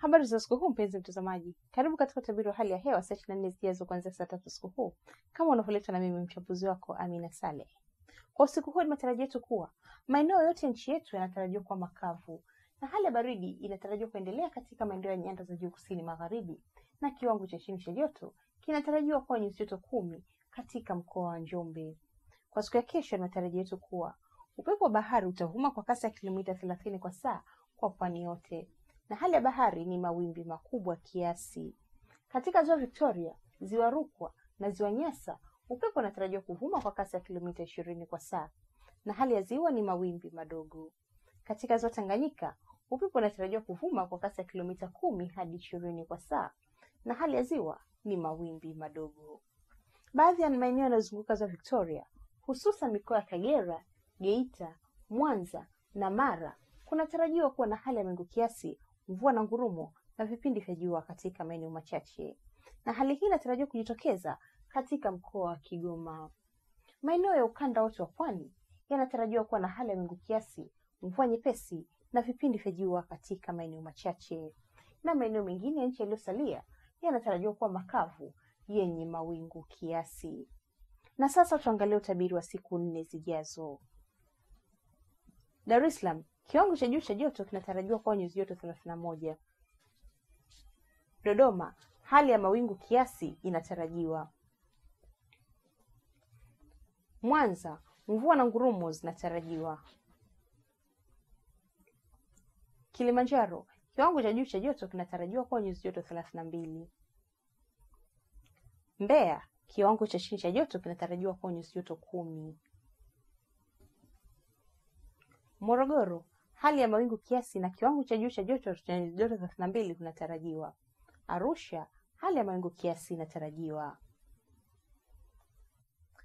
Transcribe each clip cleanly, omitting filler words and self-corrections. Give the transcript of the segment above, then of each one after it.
Habari za usiku huu mpenzi mtazamaji, karibu katika utabiri wa hali ya hewa saa 24 zijazo kuanzia saa 3 usiku huu, kama unavyoletwa na mimi mchambuzi wako Amina Saleh. Kwa usiku huu ni matarajio yetu kuwa maeneo yote ya nchi yetu yanatarajiwa kuwa makavu na hali ya baridi inatarajiwa kuendelea katika maeneo ya nyanda za juu kusini magharibi, na kiwango cha chini cha joto kinatarajiwa kuwa nyuzi joto 10 katika mkoa wa Njombe. Kwa siku ya kesho ni matarajio yetu kuwa upepo wa bahari utavuma kwa kasi ya kilomita 30 kwa saa kwa pwani yote, na hali ya bahari ni mawimbi makubwa kiasi. Katika ziwa Victoria, ziwa Rukwa na ziwa Nyasa, upepo unatarajiwa kuvuma kwa kasi ya kilomita 20 kwa saa, na hali ya ziwa ni mawimbi madogo. Katika ziwa Tanganyika, upepo unatarajiwa kuvuma kwa kasi ya kilomita 10 hadi 20 kwa saa, na hali ya ziwa ni mawimbi madogo. Baadhi ya maeneo yanayozunguka ziwa Victoria, hususan mikoa ya Kagera, Geita, Mwanza na Mara, kunatarajiwa kuwa na hali ya mawingu kiasi, mvua na ngurumo na vipindi vya jua katika maeneo machache, na hali hii inatarajiwa kujitokeza katika mkoa wa Kigoma. Maeneo ya ukanda wote wa pwani yanatarajiwa kuwa na hali ya mawingu kiasi, mvua nyepesi na vipindi vya jua katika maeneo machache, na maeneo mengine ya nchi yaliyosalia yanatarajiwa kuwa makavu yenye mawingu kiasi. Na sasa tuangalie utabiri wa siku 4 zijazo. Dar es Salaam, kiwango cha juu cha joto kinatarajiwa kuwa nyuzi joto 31. Dodoma, hali ya mawingu kiasi inatarajiwa. Mwanza, mvua na ngurumo zinatarajiwa. Kilimanjaro, kiwango cha juu cha joto kinatarajiwa kuwa nyuzi joto 32. Mbeya, kiwango cha chini cha joto kinatarajiwa kuwa nyuzi joto 10. Morogoro, hali ya mawingu kiasi na kiwango cha juu cha joto cha nyuzi joto 32 kunatarajiwa. Arusha, hali ya mawingu kiasi inatarajiwa.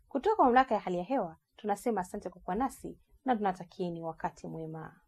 Kutoka Mamlaka ya Hali ya Hewa tunasema asante kwa kuwa nasi na tunatakieni wakati mwema.